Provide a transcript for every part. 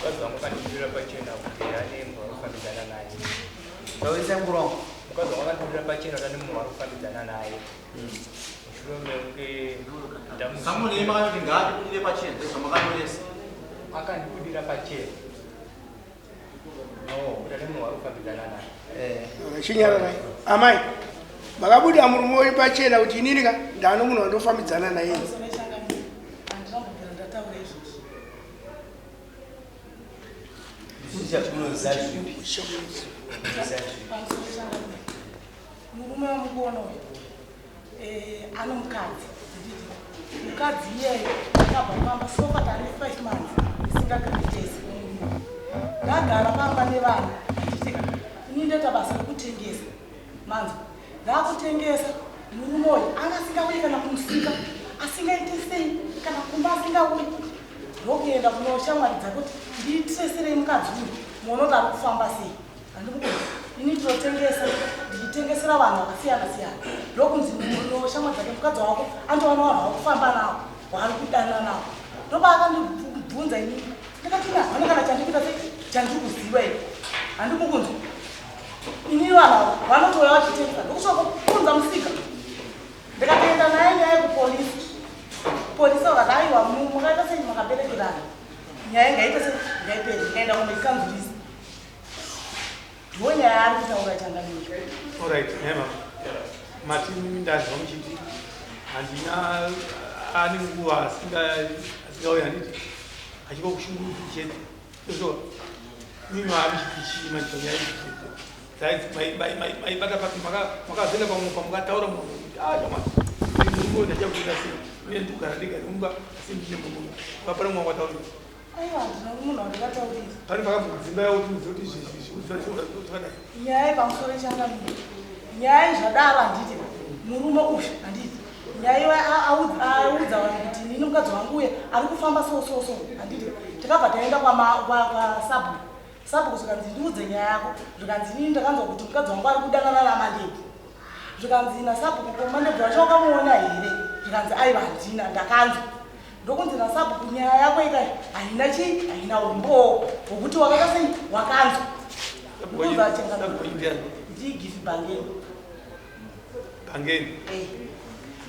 Mukadzi wangu akandibudira pachena kuti ane munhu waari kufambidzana naye. Taurisa muromo. Mukadzi wangu akandibudira pachena kuti ane munhu waari kufambidzana naye. Mushure mekunge ndamu- Samuni makanyoti ngaatibudire pachena ndozvamakanyoresa. Akandibudira pachena. Kuti ane munhu waari kufambidzana naye. Chinyararai amai, makabuda murume wenyu pachena kuti inini ka ndano munhu wandofambidzana naye. Pamusoro changamire, handina kumbobvira ndataura izvozvo. Unoziva zvipi? Unoziva zvipi? Pamusoro changamire, murume wamukuona uyu ano mukadzi, handiti? Mukadzi iyeye akabva pamba sofa tane 5 months isingagari tese nemurume. Ndagara pamba nevana, handiti ka? Ini ndoita basa rekutengesa, manzwa? Ndakutengesa, murume uyu anga asingauyi kana kumusika, asingaite sei, kana kumba asingauyi. Ndokuenda kunoshamwari dzake kuti ndiitreserei mukadzi uyu, muone kuti ari kufamba sei. Handimukoni, ini ndinotengesa, ndichitengesera vanhu vakasiyana siyana. Ndokunzi noshamwari dzake, mukadzi wako andowana vanhu vakufamba navo, waari kudana navo. Ndopaakandibvunza inini, ndikati ina hapana kana chandikuita sei, chandiri kuziva ini. Handimukunzwa inini, vanhu ava vanotouya vachitengesa, ndokusvika kupunza musika. Ndikatoenda naye nyaya yekupolisi, polisi vakati aiwa, makaita sei, makaberekerana, nyaya ingaite sei, ngaipere. Ndikaenda kunoikanzurisa, ndo nyaya yaari kutaura changamire. Alright, nema. Mati ndanzwa muchiti handina ane nguva asingauyi, handiti? Achiva kushungurudzi chete. So mimi muchiti chii manje panyaya idzi? Maibata papi? Makazenda pamwe pamukataura munhu kuti ah chamani, murume ndachakuita sei? Uye ndikugara ndega nemumba, asi ndine murume. Papana mumwe wataurira? Aiwa, handina munhu wandikataurira. Pane pakambodzimba yavo kuti muzive kuti izvi zvakadai? Nyaya yepamusoro changamire, nyaya izvadaro, handiti? Murume uyu, handiti, nyaya iwe audza vanhu kuti inini mukadzi wangu uye ari kufamba so so so, handiti? Takabva taenda kwasabhuku. Sabhuku zvikanzi ndiudze nyaya yako. Zvikanzi inini ndakanzwa kuti mukadzi wangu ari kudanana naMandebvu. Zvikanzi nasabhuku, ko Mandebvu wacho wakamuona here? Zvikanzi aiwa, handina, ndakanzwa. Ndokunzi nasabhuku, nyaya yako ikai haina chii, haina umboo hwokuti wakaita sei, wakanzwa. Ndobva changamire, ndiGifi Bangeni. Bangeni.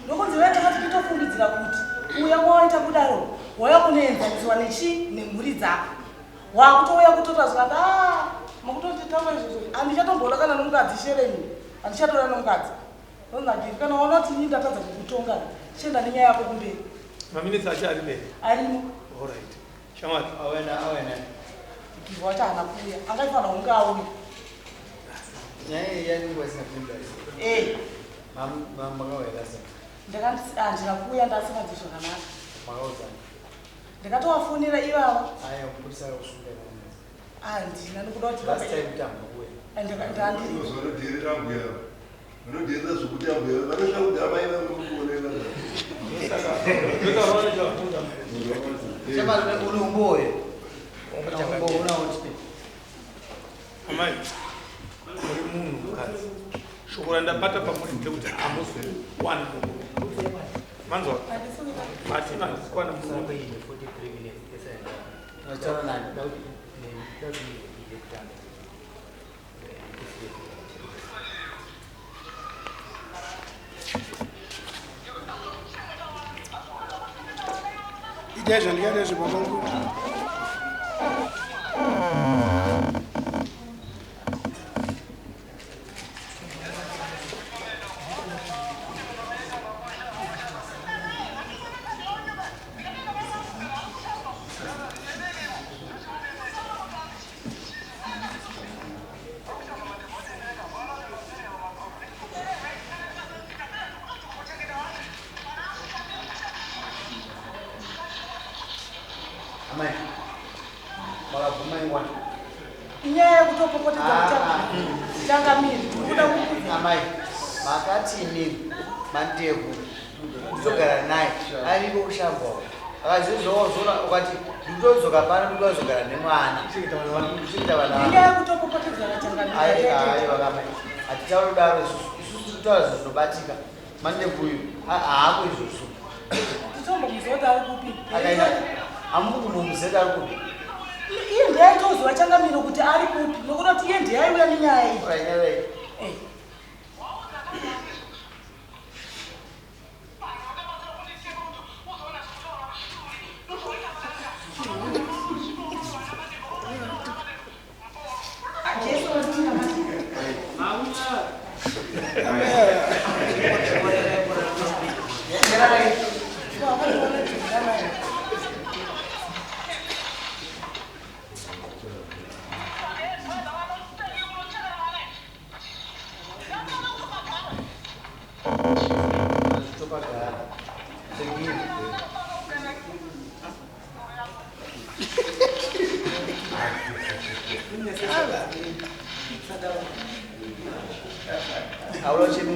Ndokunzi vaya takati titofungidzira kuti uya kwawaita kudaro wauya kunoenzaniswa nechi nemhuri dzako, wakutouya kutotora. Zvikati a makutotitaura izvozvo, handichatomboda kana nomukadzi shereni, handichatoda nomukadzi. Ndonzi kana waona kuti inini ndatadza kukutonga, chienda nenyaya yako kumberi. Maminitsi acho ari mberi? Arimo. Alright, shamwari. Awena, awena. Givi wacho haana kuuya, angaifanira kunge auya. Nyaya iyi yaningwa isina kupinda. Makauya sei? Handina kuuya, ndasinganzwi zvakanaka. Makaudzana? Ndakatovafonera ivava. Aya mupurisa akakusunga? Handina, nekuda kuti Last time kuti hamuna kuuya. Ndandiri Vanodherera mbuya, vanodherera zvokuti ambuya vanosvika kuti amai vangokuonera. Shamwari, une umbowo? Umbowo unawo, tipe. Amai, muri munhu mukadzi, shoko randabata pamuri ndekuti hamusi kuwana murume, manzwa? Mati handisi kuwana murume. Unataura nani? Itai zvandikaita zvibaba mukuru. Amai, makabvuma ingwani? Inyaya yekutopopotedza, changamire, kuda kukudza. Amai, makati inini Mandebvu nditogara naye, ariko kushambwa, akazizvozona ukati ndikutodzoka pano, ndikutozogara nemwana, kuchengeta vana vangu. Inyaya yekutopopotedzana, changamire. Aiwa kamai, hatitauri kudaro isusu. Isusu tinotaura zvinhu zvinobatika. Mandebvu uyu haako izvozvo. Titombomuziva kuti ari kupi? Akaenda, hamukunomuzeta ari kupi? Iye ndiye aitoziva changamiro kuti ari kupi nokuda kuti iye ndiye aiuya nenyaya iyi. Alright, nyararai. Eh. Jesu wandinamata. Nyararai. Topagara. Segui. Hauna chini.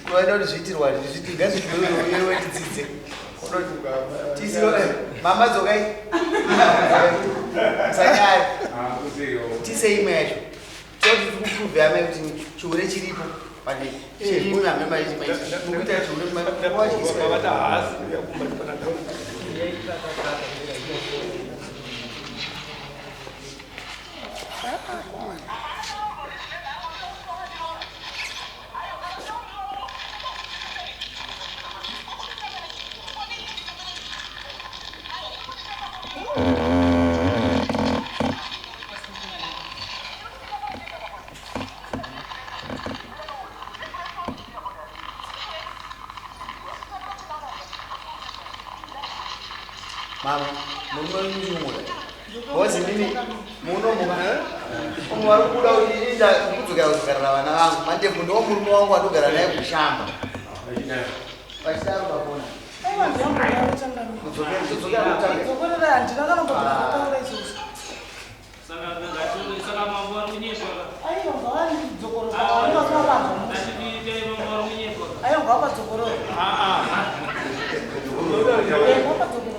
Kunoenda kuti zviitirwa zviti ngazviiwe tidzidze. Tisiro mama dzokai. Sanyari. Tise imwe yacho. Toti kuprove amai kuti chihure chiripo. Pane chimwe amai mai mukuita chihure mai. Vati haasi kuuya kumba pana taura. Mama, murume wenyu ndiumuda. Because inini munomuka. Umwe vari kubuda kuti inini ndakudzokera kuzogarira vana vangu. Mandebvu ndiwo murume wangu andogara naye kushamba. Vachidaro vapona. Aiwa ndiyambodaro changamiro. Kudzokera kudzokera kutanga. Dzokorera handina kana kumbobvira izvozvo. Saka mambo ari kunyepa. Aiwa ngavanidzokorora vanenge vasina vanzwa mushe. Ngatiite mambo ari kunyepa. Aiwa ngavadzokorora. Ngavadzokorora.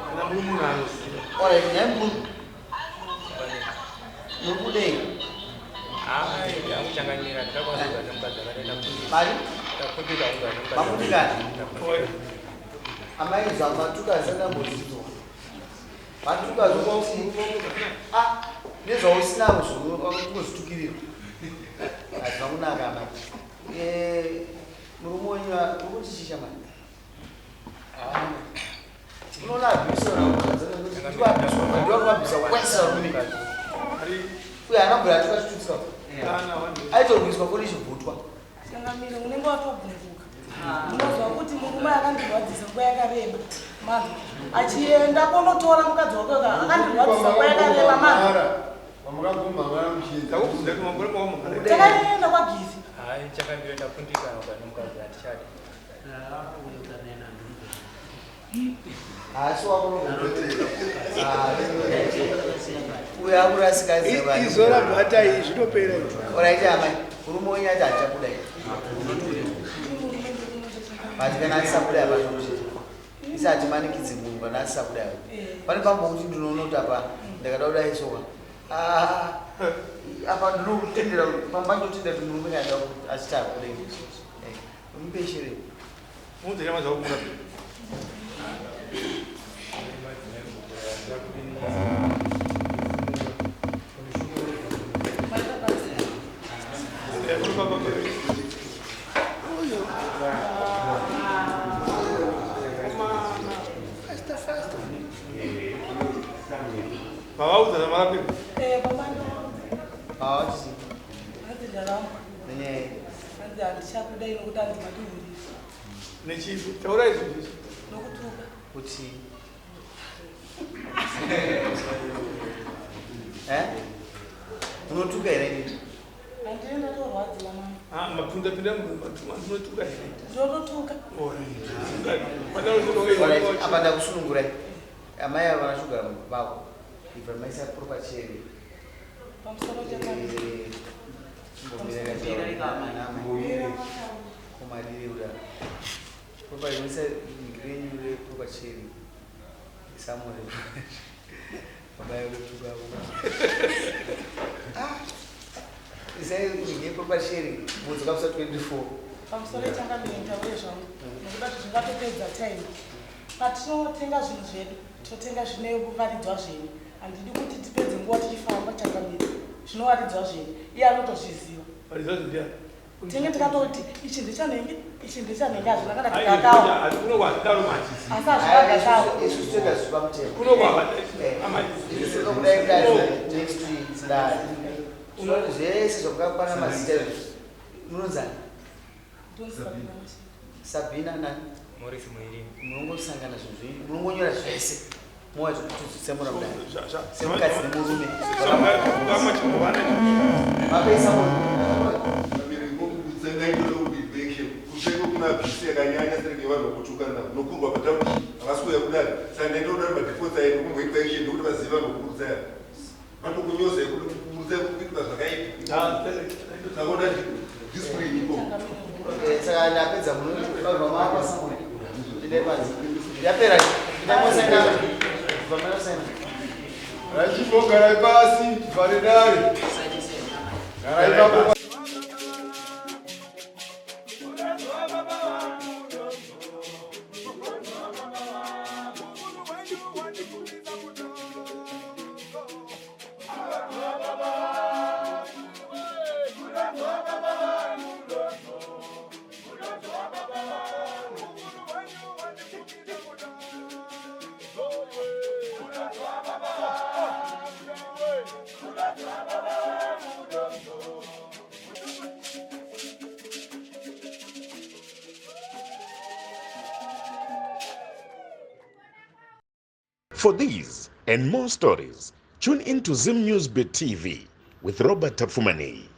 Kana muri munhu anoziva. Alright, nhai mukuru. Muri kudei? Hayi, ndakuchangamira ndakakwanisa kugara nemukadzi akadai Mari? ndakundika kugara nemukadzi. Makundikana? Amai zvamatuka asandambozidzwa. Matuka zvokuti ah nezvausina kuzvitukirira. Hazvina kunaka amai. Eh, murume wenyu uri kuti chisha mani? Unoona abuse ndiwabvisa kwese varume. Uye haana kubvira atuka chitutsira. Aitorwiswa kuri chibvutwa. Changamiro unenge watobvunzuka. Unozwa kuti murume akandirwadzisa nguva yakareba. Manzwa. Achienda kunotora mukadzi wake uka akandirwadzisa nguva yakareba manzwa. Vamakagumhangana muchinzi. Takubvunza kuti makore makamugara. Takaenda kwaGizi. Hayi, changamira ndakundikana kugara nemukadzi handichadi. Haasi wako uyo akurasika Izora bhata iyi zvinopera izvi. Alright amai, murume wenyu ati hachabuda iyi. But kana asisabuda apa zvokuti isi hatimanikidzi munhu kana asisabuda apa. Pane pamwe kuti ndinoona kuti apa ndakada kudai soka. Ah, apa ndinotendera pamba ndinotendera kuti murume kana achiti abude. Eh, mupeshere. Muudze chama zvako kumura. Faster, faster. Mavaudza zvamarapirwa. Eh, baba ndo. Ah, chisi. Hanzi ndaramba. Nenyaya. Hanzi handichakudai nokuti hanzi matihurisa. Nechipi. Taurai zvinhu izvi. Nokutuka. Kuti Eh? Unotuka here inini? Handini ndatorwadziwa mama. Ah, mapinda pinda munotuka here? Ndototuka. Alright. Alright, apa ndakusunungurai. Amai ava vana shuga vako. Ibva maisa proper chair. Pamusoro changamiro. Kumarire kudaro. Proper maisa ngirenyu re proper chair. Samore. Baba yotuka avo. Ah. Isai nge proper chair. Mudzi kapsa 24. Pamusoro changamiro nditaure zvangu. Nokuda kuti zvingatopedza time. Patinotenga zvinhu zvedu, tinotenga zvine kuvaridzwa zvenyu. Handidi kuti tipedze nguva tichifamba changamire. Zvinovaridzwa zvenyu. Iye anotozviziva. Varidzwa zvenyu ndiani? Tinenge tikatoti ichi ndechanenge, ichi ndechanenge hazvina kana kugakawa. Kuno kwazvidaro manje. Asi hazvina gakawa. Isu toita zviri pamutemo. Kuno kwa Isu tokudai kudai next dare. Tinoti zvese zvakakwana mazita izvi. Munonzani? Sabina nani? Morris Muirimi. Munongosangana zvinhu zvenyu, munongonyora zvese. Mouya tozvitsemura kudai. Semukadzi nemurume. Mapesa kuna yakanyanya serenge vanhu vakutukana nokurwa pataundi havasi kuuya kudare saka ndaitoda kuti madefense ayo nokumboitwa action nokuti vazive vanhu vakuburutsaya vatokunyoza kuburutsaya kuitwa zvakaipa saka oda discipline ikoko. Saka ndapedza munoabva ndine panze. Yapera. Ndambosaina. Vamanosaina. Rachimbogarai pasi, tivhare dare. Garai papo. For these and more stories, tune in to Zim News Bit TV with Robert Tafumani.